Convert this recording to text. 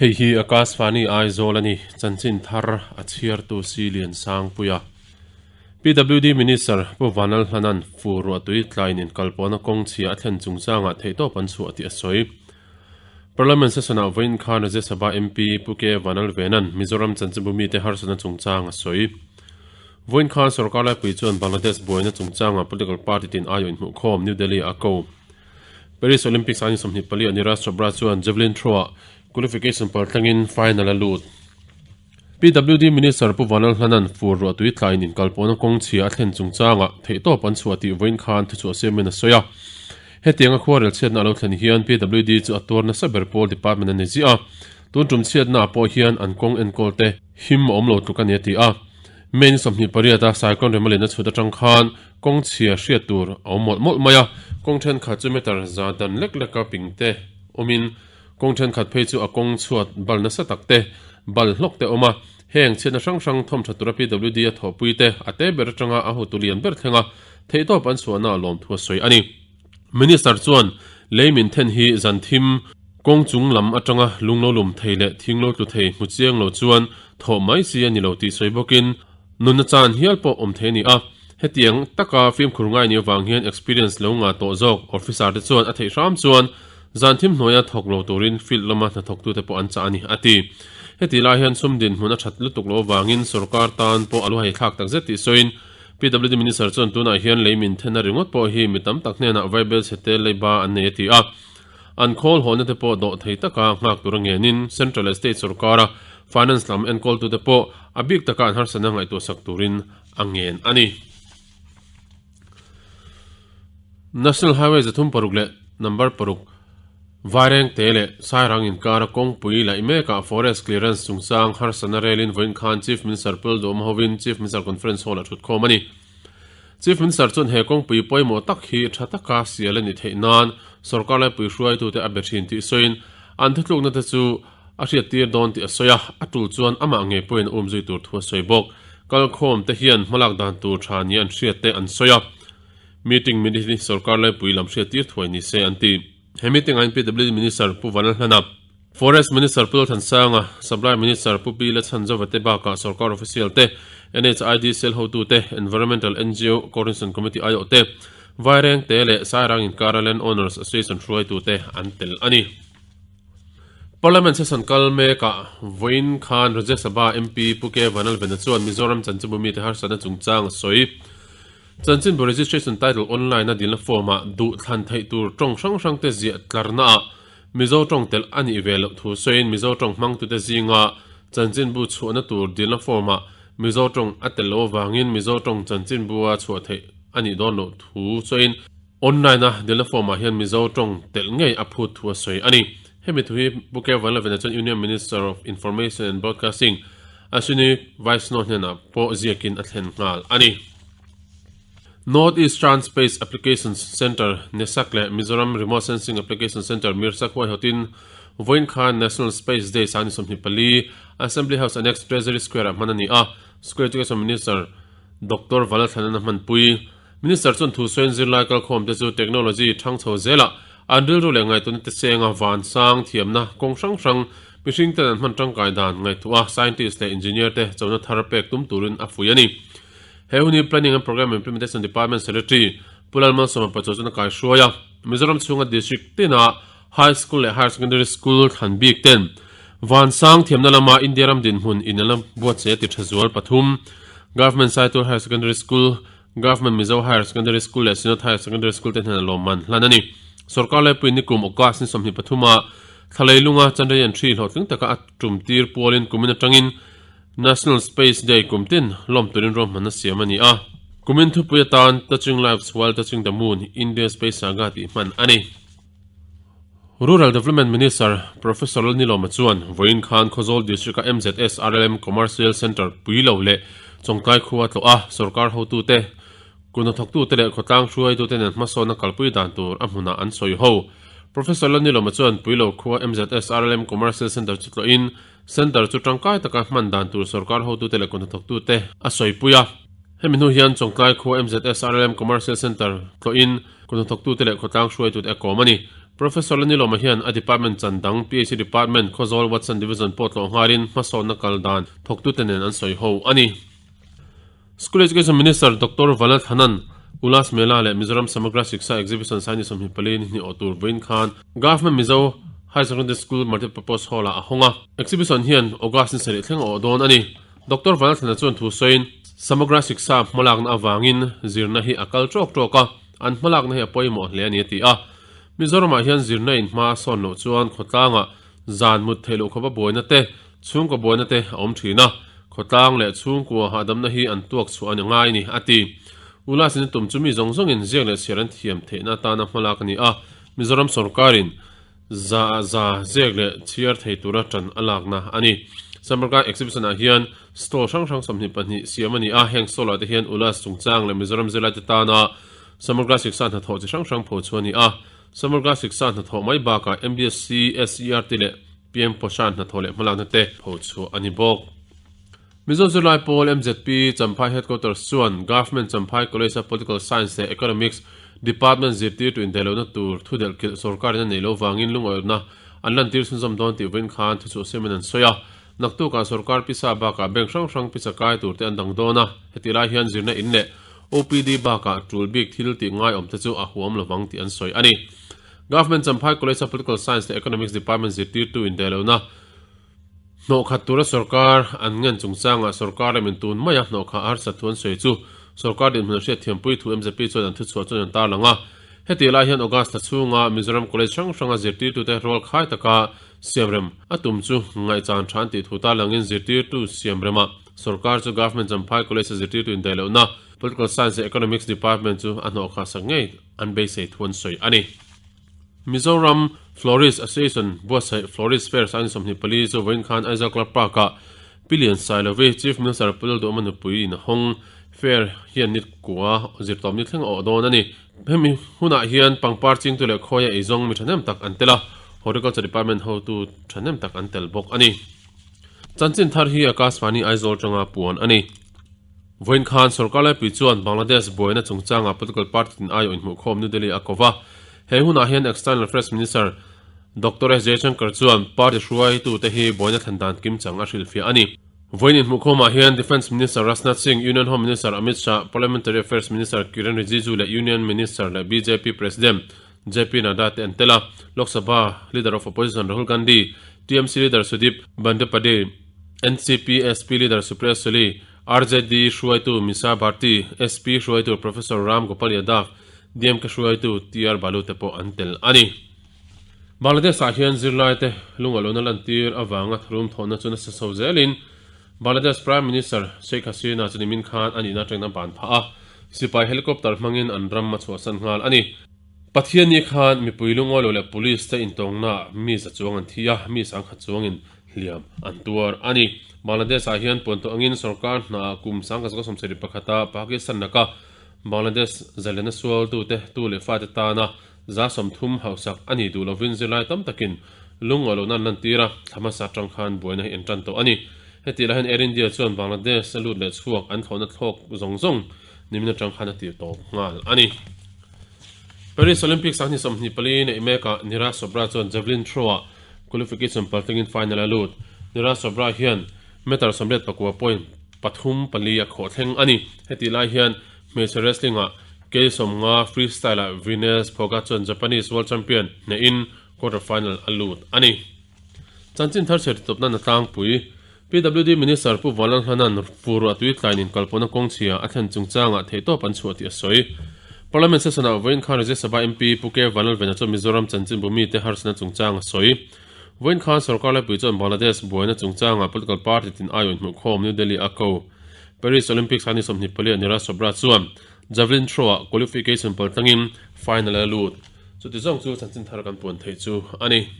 Hei hi Akashvani Aizawl a ni, chanchin thar a chhiartu Si Lian Sangpuia. PWD Minister Pu Vanlal Hlana'n fur ruahtui tlaiin inkalpawhna kawng chhia a thlen chungchangah theihtawp an chhuah tih a sawi. Parliament session-ah vawiin khan Rajya Sabha MP Pu K Vanlal Vena'n Mizoram chanchinbu mite harsatna chungchang a sawi. Vawiin khan sorkar laipui chuan Bangladesh buaina chungchangah political party tin aiawh inhmuhkhawm New Delhi-ah a ko. Paris Olympics ain 24 ah Neeraj Chopra chuan javelin throw-ah qualification pal thlengin final a lut. PWD Minister Pu Vanlal Hlana'n fur ruahtui tlaiin inkalpawhna kawng chhia a thlen chungchangah theihtawp an chhuah tih vawiin khan thuchhuah siamin a sawi a. Hetianga khuarel chhiatna a lo thlen hian PWD chu a tuar nasa ber pawl department a ni ziah a, tun tum chhiatnaah pawh hian an kawng enkawl te him a awm lo tluk a ni a ti a. May ni 28 a Cyclone Remalin a chhut atang khan kawng chhia hriat tur a awm mawlh mawlh mai a, kawng thenkhat chu meter za dan lek leka ping te awmin Kawng thenkhat phei chu a kawng chhuat bal nasa tak te, bal hlawk te awm a, heng chhiatna hrang hrang thawm tha tura PWD a thawhpui te, a te ber atanga a hotu lian ber thlenga theihtawp an chhuahna a lawmthu a sawi a ni. Minister chuan lei min then hi zan thim, kawng chung lam atanga lung lo lum thei leh thing lo tlu thei hmu chiang lo chuan thawh mai chi a ni lo tih sawi bawkin nunna chan hial pawh awm thei a ni a, hetiang taka fimkhur ngai ni avang hian experience lo ngah tawh zawk officer te chuan a theih hram chuan Zan thim hnuaia thawk lo turin field lama hnathawktute pawh an chah a ni, a ti. Heti lai hian sum dinhmun a that lutuk loh avangin sorkar tan pawh a lu haithlak tak zet tih sawiin PWD Minister chuan tunah hian lei min thenna ringawt pawh hi mi tam tak hnenah vaibel chhe te leiba an nei a ti a. An khawl hawhna te pawh dawh thei taka nghak tura ngenin Central leh State sorkara Finance lam enkawltute pawh a bik taka an harsatna ngaihtuahsak turin a ngen a ni. National Highway 36 leh number paruk Vairengte leh Sairang inkara kawngpui laih mekah Forest Clearance chungchang harsatna relin vawiin khan Chief Minister Pul Duhawm hovin Chief Minister Conference Hall-ah thutkhawm a ni. Chief Minister chuan he kawngpui pawimawh tak hi tha taka sial a nih theih nan sorkar laipui hruaitute a be thin tih sawiin an thutlukna te chu a hriattir dawn tih a sawi a, a tul chuan amah ngei pawhin a umzui tur thu a sawi bawk. Kalkhawm te hian hmalak dan tur tha nia an hriat te an sawi a, meeting minute hi sorkar laipui lam hriattir thuai ni se an ti. He meeting ah hian PWD Minister Pu Vanlalhlana, Forest Minister Pu Lalthansanga, Supply Minister Pu Pi Lachhanzova te bakah sorkar official te, NHID cell hotu te, Environmental ngo Coordination Committee aiawh te, Vairengte leh Sairang inkara Land Owners Association hruaitu te an tel a ni. Parliament session kal mekah vawiin khan Rajya Sabha MP Pu K Vanlalvena chuan Mizoram chanchinbu mite harsatna chungchang a sawi. Chanchinbu registration title online a dilna form-ah duh thlan theih tur tawng hrang hrangte ziah tlarnaah Mizo tawng telh a nih ve loh thu sawiin Mizo tawng hmangtute zinga chanchinbu chhuahna tur dilna form-ah Mizo tawng a tel loh avangin Mizo tawng chanchinbu-a chhuah theih a nih dawn loh thu sawiin Online a dilna form ah hian Mizo tawng telh ngei a phut thu a sawi a ni. Hemi thu hi Pu K Vanlavena chuan Union Minister of Information and Broadcasting Ashwini Vaishnaw hnenah pawh ziakin a thlen nghal a ni. North Eastern Space Applications Centre, NESAC, leh Mizoram Remote Sensing Application Centre, MIRSAC, huaihawtin vawiin khan National Space Day sani 24 Assembly House Annex Treasury Square ah hman a ni a, School Education Minister Doctor Valalthlanan a hmanpui. Minister chuan thu sawiin zirlai kalkhawmte chu technology thang chho zelah an rilru leh ngaihtuahna te senga vansang thiamna kawng hrang hrang mihring ten an hman tangkai dan ngaihtuah a scientist leh engineer te chona thar pek tum turin a fuih a ni. He hun hi Planning and Programme Implementation Department Secretary Pu Lalmalsawma Pachuau chuan a kaihruai a, Mizoram chhunga district tina High School leh Higher Secondary School thlan bik ten vansang thiamna lama India ram dinhmun inelna buatsaih a ti tha zual pathum. Government Saitur Higher Secondary School Government Mizo Higher Secondary School leh Synod Higher Secondary School te hnenah lawmman hlan a ni. Sorkar laipui nikum August ni 23 ah Thlalei lunga Chandrayaan 3 hlawhtling taka a tum tir pualin kumin atangin National Space Day kum tin lawm turin ruahmanna siam a ni a. Kumin thupui atan Touching Lives While Touching the Moon, India Space Saga tih hman a ni. Rural Development Minister Professor Lalnilawma chuan vawiin khan Khawzawl District-a MZS RLM Commercial Centre Puilo leh Chawngtlai khua tlawh a, sorkar hotute, kuhnathawktute leh khawtlang hruaitute nen hmasawnna kalpui dan tur a hmunah an sawi ho. Professor Lalnilawma chuan Puilo khua MZS RLM Commercial Centre chu tlawhin Centre chu tangkai taka hman dan tur sorkar hotute leh kuhnathawktute a sawipui a. Hemi hnu hian Chawngtlai khua MZS RLM Commercial Centre tlawhin kuhnathawktute leh khawtlang hruaitute a kawm a ni. Professor Lanilawma hian a department chan dang PHE Department, Khawzawl Watson Division pawh tlawh nghalin hmasawnna kal dan thawktute nen an sawi ho a ni. School Education Minister Doctor Vala Thanan, Ulas Mela leh Mizoram Samagra Shiksha Exhibition Saini 24 ni hnih awh tur vawiin khan Government Mizo High Secondary School Multipurpose Hall-ah a hawng a. Exhibition hian August ni sarih thleng a awh dawn a ni. Doctor Vala Thlana chuan thu sawiin, Samagra Shiksha hmalakna avangin zirna hi a kal tawk tawk a, an hmalakna hi a pawimawh hle a ni a ti a. Mizoramah hian zirna in hma a sawn loh chuan khawtlangah zan mut theih loh khawpa buaina te, chhungkaw buaina te a awm thin a, khawtlang leh chhungkua hahdamna hi an tuak chhuah a ni ngai ni, a ti. Ulas in a tum chu mi zawng zawngin ziak leh chhiar an thiam theihna atana hmalak a ni a, Mizoram sawrkarin za za ziak leh chhiar thei tura tan a lakna a ni. Samarkand exhibition ah hian stall hrang hrang 22 siam a ni a, heng stall ah te hian Ulas chungchang leh Mizoram zirlaite tana Samagra Shiksha hnathawh chi hrang hrang pho chu a ni a. Samagra Shiksha hnathawh mai bakah MBSC, SERT leh PM Poshan hnathawh leh hmalakna te pho chhuah a ni bawk. Mizo Zirlai Pawl, MZP, Champhai Headquarters chuan Government Champhai College a Political Science leh Economics Department zirtirtu indaihlohna tur thu delhkilh sorkarin a neih loh vangin lungawiawrhna an lantir chhunzawm dawn tih vawiin khan thuchhuah siamin an sawi a. Naktukah sorkar pisa bakah bank hrang hrang pisa kai turte an dang dawn a, heti lai hian zirna in leh OPD bakah tul bik thil tih ngaiawm te chu a huam lovang tih an sawi a ni. Government Champhai College a Political Science leh Economics Department zirtirtu indaihlohna hnawhkhat tura sorkar an ngen chungchangah sorkar lamin tun maia hnawhkhah harsat thu an sawi chu sorkar dinhmun an hriatthiampui thu MZP chuan an thuchhuah chuan an tarlang a. Heti lai hian August thla chhunga Mizoram College hrang hranga zirtirtute rual khai taka siamrem a tum chu ngaihchan tha an tih thu tarlangin zirtirtu siamremah Sorkar chu Government Champhai College a zirtirtu indaihlohna Political Science leh Economics Department chu a hnawh khah sak ngei an beisei thu an sawi a ni. Mizoram Florist Association buatsaih Florist Fair Science 24 chu vawiin khan Aizawl Club Park-ah Pi Lian Sailovi, Chief Minister Pu Lalduhawma nupui in a hawng. Fair hian ni kua zirtawm ni thleng a awh dawn a ni. Hemi hunah hian pangpar chingtu leh khawia eizawng mi thahnem tak an tel a, Horticulture Department hotu thahnem tak an tel bawk a ni. Chanchin thar hi Akashvani Aizawl tanga puan a ni. Vawiin khan sorkar laipui chuan Bangladesh buaina chungchangah political party tin aiawh inhmuhkhawm New Delhi a ko va. He hunah hian External Affairs Minister Doctor S Jaishankar chuan party hruaitute hi buaina thlen dan kimchang a hrilhfiah a ni. Vawiin inhmuhkhawmah hian Defence Minister Rajnath Singh, Union Home Minister Amit Shah, Parliamentary Affairs Minister Kiren Rijiju leh Union Minister leh bjp President JP Nadda te an tel a, Lok Sabha Leader of Opposition Rahul Gandhi, TMC Leader Sudip Bandyopadhyay, NCP SP Leader Supriya Sule, RJD hruaitu Misa Bharti, SP hruaitu Professor Ram Gopal Yadav, DMK hruaitu TR Balu te pawh an tel a ni. Bangladesh ah hian zirlaite lungaluna lantir avanga tharum thawhna chu nasa chho zelin Bangladesh Prime Minister Sheikh Hasina chu nimin khan a nihna atangin a ban phah a, sipai helicopter hmangin an ram a chhuahsan nghal a ni. Pathianni khan mipui lungawi lo leh police te intawngnaah mi za chuang an thi a, mi sangkhat chuangin hliam an tuar a ni. Bangladesh ah hian puan tawh angin sorkar hnaah kum 1971 a Pakistan laka Bangladesh zalena sualtute tu leh fate tana 30 hausak a nih duh lovin zirlai tam takin lungawi lohna an lantir a, thla hmasa atang khan buaina hi en tan tawh a ni. Hetih lai hian Air India chuan Bangladesh a lut leh chhuak an thlawhna thlawk zawng zawng nimin atang khan a tir tawp nghal a ni. Paris Olympics ah ni 24 neih mekah Neeraj Chopra chuan javelin throw-ah qualification paltlingin final a lut. Neeraj Chopra hian meter 89 point pathum pali a khawh thleng a ni. Hetih lai hian hmeichhe wrestling-ah K 50 freestyle-ah Vinesh Phogat chuan Japanese World Champion hnehin quarter final a lut a ni. Chanchin thar chhiar titawpna na tlangpui PWD Minister Pu Vanlal Hlana'n fur a tui tlain inkalpawhna kawngchhia a thlen chungchangah theihtawp an chhuah tih a sawi. Parliament session-ah vawiin khan Rajya Sabha MP Pu K Vanlalvena chuan Mizoram chanchinbu mite harsatna chungchang a sawi. Vawiin khan sorkar laipui chuan Bangladesh buaina chungchangah political party tin aiawh inhmuhkhawm New Delhi a ko. Paris Olympics a ni 24 a Neeraj Chopra chuan Javelin throw-ah qualification paltlangin final a lut. Chuti zawng chu chanchin thar kan puan theih chu a ni.